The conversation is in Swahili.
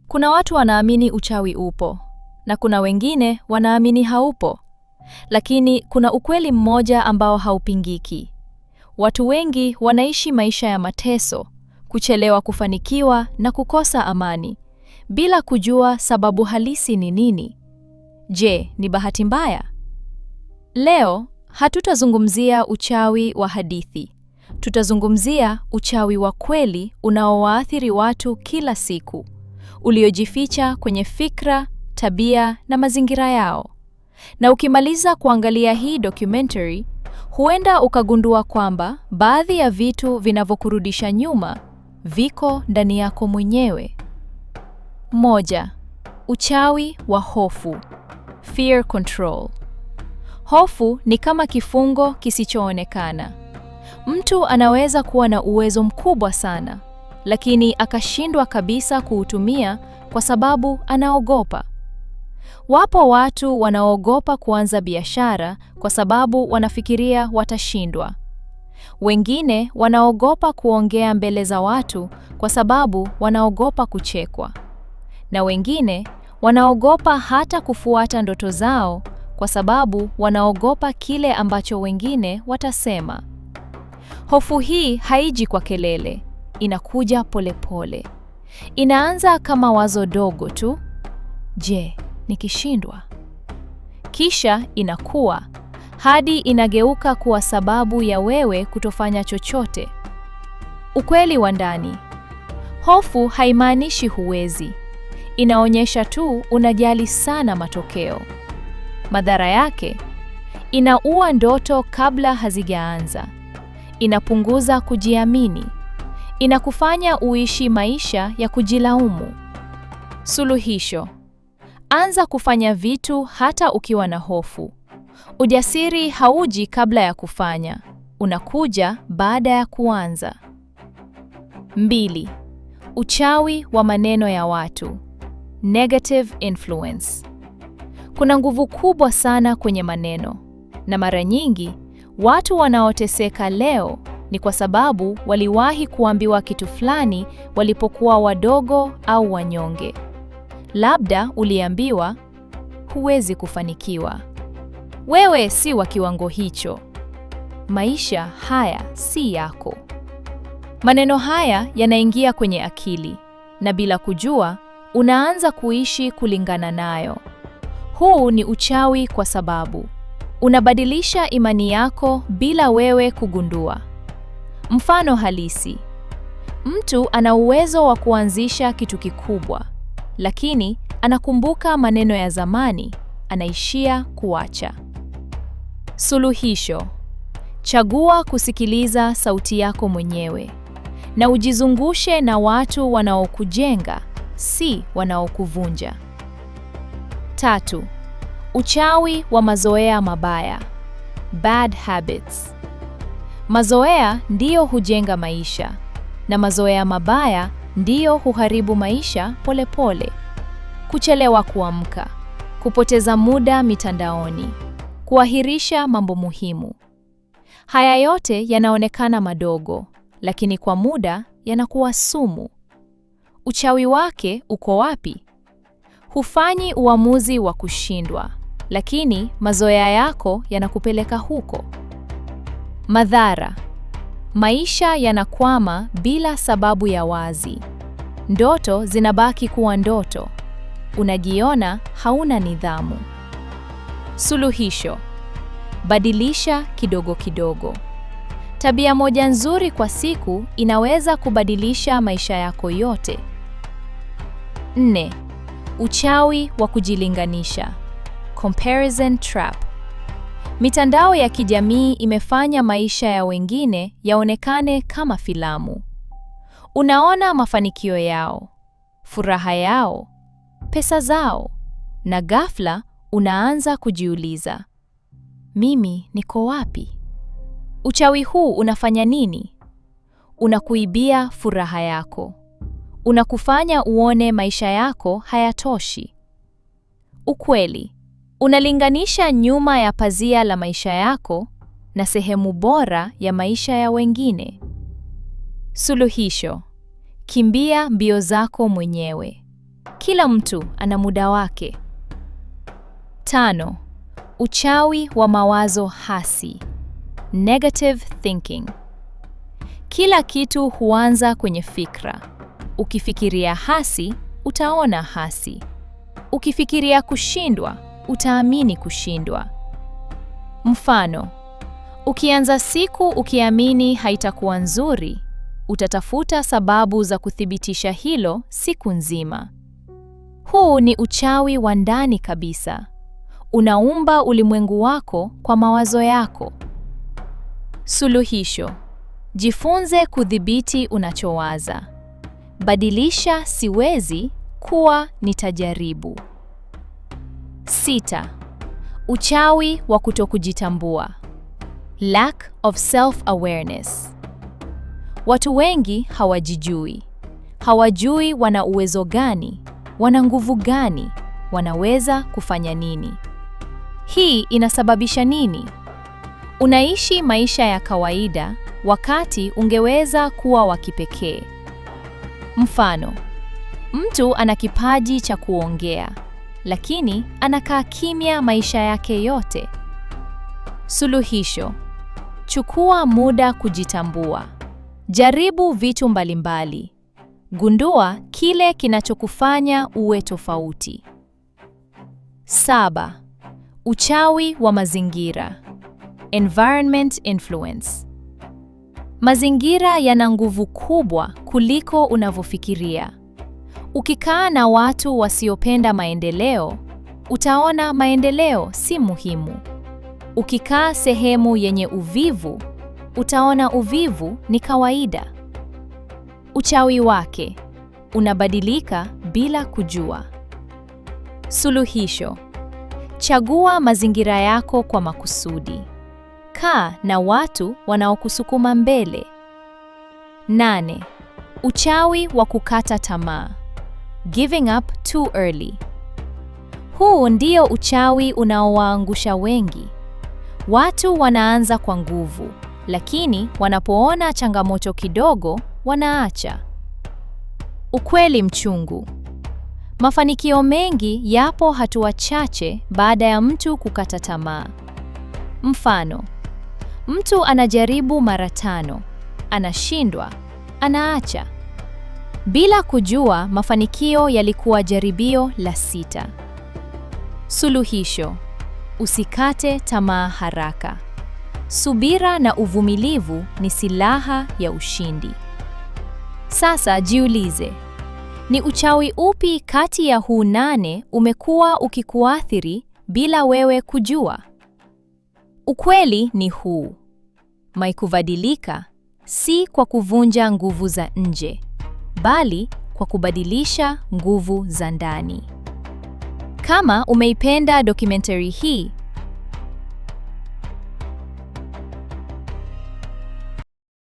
Kuna watu wanaamini uchawi upo na kuna wengine wanaamini haupo. Lakini kuna ukweli mmoja ambao haupingiki. Watu wengi wanaishi maisha ya mateso, kuchelewa kufanikiwa na kukosa amani, bila kujua sababu halisi ni nini. Je, ni bahati mbaya? Leo hatutazungumzia uchawi wa hadithi. Tutazungumzia uchawi wa kweli unaowaathiri watu kila siku, uliojificha kwenye fikra, tabia na mazingira yao. Na ukimaliza kuangalia hii documentary, huenda ukagundua kwamba baadhi ya vitu vinavyokurudisha nyuma viko ndani yako mwenyewe. 1. Uchawi wa hofu. Fear control. Hofu ni kama kifungo kisichoonekana. Mtu anaweza kuwa na uwezo mkubwa sana, lakini akashindwa kabisa kuutumia kwa sababu anaogopa. Wapo watu wanaoogopa kuanza biashara kwa sababu wanafikiria watashindwa. Wengine wanaogopa kuongea mbele za watu kwa sababu wanaogopa kuchekwa. Na wengine wanaogopa hata kufuata ndoto zao kwa sababu wanaogopa kile ambacho wengine watasema. Hofu hii haiji kwa kelele, inakuja polepole. Inaanza kama wazo dogo tu. Je, nikishindwa? Kisha inakuwa hadi inageuka kuwa sababu ya wewe kutofanya chochote. Ukweli wa ndani. Hofu haimaanishi huwezi. Inaonyesha tu unajali sana matokeo. Madhara yake, inaua ndoto kabla hazijaanza. Inapunguza kujiamini. Inakufanya uishi maisha ya kujilaumu. Suluhisho: anza kufanya vitu hata ukiwa na hofu. Ujasiri hauji kabla ya kufanya, unakuja baada ya kuanza. 2. Uchawi wa maneno ya watu. Negative influence. Kuna nguvu kubwa sana kwenye maneno, na mara nyingi watu wanaoteseka leo ni kwa sababu waliwahi kuambiwa kitu fulani walipokuwa wadogo au wanyonge. Labda uliambiwa huwezi kufanikiwa, wewe si wa kiwango hicho, maisha haya si yako. Maneno haya yanaingia kwenye akili na bila kujua unaanza kuishi kulingana nayo. Huu ni uchawi kwa sababu unabadilisha imani yako bila wewe kugundua. Mfano halisi: mtu ana uwezo wa kuanzisha kitu kikubwa, lakini anakumbuka maneno ya zamani, anaishia kuacha. Suluhisho: chagua kusikiliza sauti yako mwenyewe na ujizungushe na watu wanaokujenga, si wanaokuvunja. 3. Uchawi wa mazoea mabaya. Bad habits. Mazoea ndiyo hujenga maisha na mazoea mabaya ndiyo huharibu maisha polepole pole. Kuchelewa kuamka, kupoteza muda mitandaoni, kuahirisha mambo muhimu. Haya yote yanaonekana madogo, lakini kwa muda yanakuwa sumu. Uchawi wake uko wapi? Hufanyi uamuzi wa kushindwa, lakini mazoea yako yanakupeleka huko. Madhara: maisha yanakwama bila sababu ya wazi. Ndoto zinabaki kuwa ndoto. Unajiona hauna nidhamu. Suluhisho: badilisha kidogo kidogo. Tabia moja nzuri kwa siku inaweza kubadilisha maisha yako yote. 4. Uchawi wa kujilinganisha. Comparison trap. Mitandao ya kijamii imefanya maisha ya wengine yaonekane kama filamu. Unaona mafanikio yao, furaha yao, pesa zao, na ghafla unaanza kujiuliza, mimi niko wapi? Uchawi huu unafanya nini? Unakuibia furaha yako. Unakufanya uone maisha yako hayatoshi. Ukweli, unalinganisha nyuma ya pazia la maisha yako na sehemu bora ya maisha ya wengine. Suluhisho: kimbia mbio zako mwenyewe. Kila mtu ana muda wake. 5. Uchawi wa mawazo hasi. Negative thinking. Kila kitu huanza kwenye fikra. Ukifikiria hasi, utaona hasi. Ukifikiria kushindwa, utaamini kushindwa. Mfano, ukianza siku ukiamini haitakuwa nzuri, utatafuta sababu za kuthibitisha hilo siku nzima. Huu ni uchawi wa ndani kabisa. Unaumba ulimwengu wako kwa mawazo yako. Suluhisho: jifunze kudhibiti unachowaza. Badilisha "siwezi" kuwa "nitajaribu". 6. Uchawi wa kutokujitambua. Lack of self-awareness. Watu wengi hawajijui. Hawajui wana uwezo gani, wana nguvu gani, wanaweza kufanya nini. Hii inasababisha nini? Unaishi maisha ya kawaida wakati ungeweza kuwa wa kipekee. Mfano, mtu ana kipaji cha kuongea, lakini anakaa kimya maisha yake yote. Suluhisho: chukua muda kujitambua. Jaribu vitu mbalimbali. Gundua kile kinachokufanya uwe tofauti. 7. Uchawi wa mazingira. Environment influence. Mazingira yana nguvu kubwa kuliko unavyofikiria. Ukikaa na watu wasiopenda maendeleo, utaona maendeleo si muhimu. Ukikaa sehemu yenye uvivu, utaona uvivu ni kawaida. Uchawi wake unabadilika bila kujua. Suluhisho: chagua mazingira yako kwa makusudi. Kaa na watu wanaokusukuma mbele. 8. Uchawi wa kukata tamaa. Giving up too early. Huu ndio uchawi unaowaangusha wengi. Watu wanaanza kwa nguvu, lakini wanapoona changamoto kidogo, wanaacha. Ukweli mchungu. Mafanikio mengi yapo hatua chache baada ya mtu kukata tamaa. Mfano, mtu anajaribu mara 5, anashindwa, anaacha. Bila kujua mafanikio yalikuwa jaribio la 6. Suluhisho: usikate tamaa haraka. Subira na uvumilivu ni silaha ya ushindi. Sasa jiulize, ni uchawi upi kati ya huu 8 umekuwa ukikuathiri bila wewe kujua? Ukweli ni huu: kubadilika si kwa kuvunja nguvu za nje, bali kwa kubadilisha nguvu za ndani. Kama umeipenda documentary hii,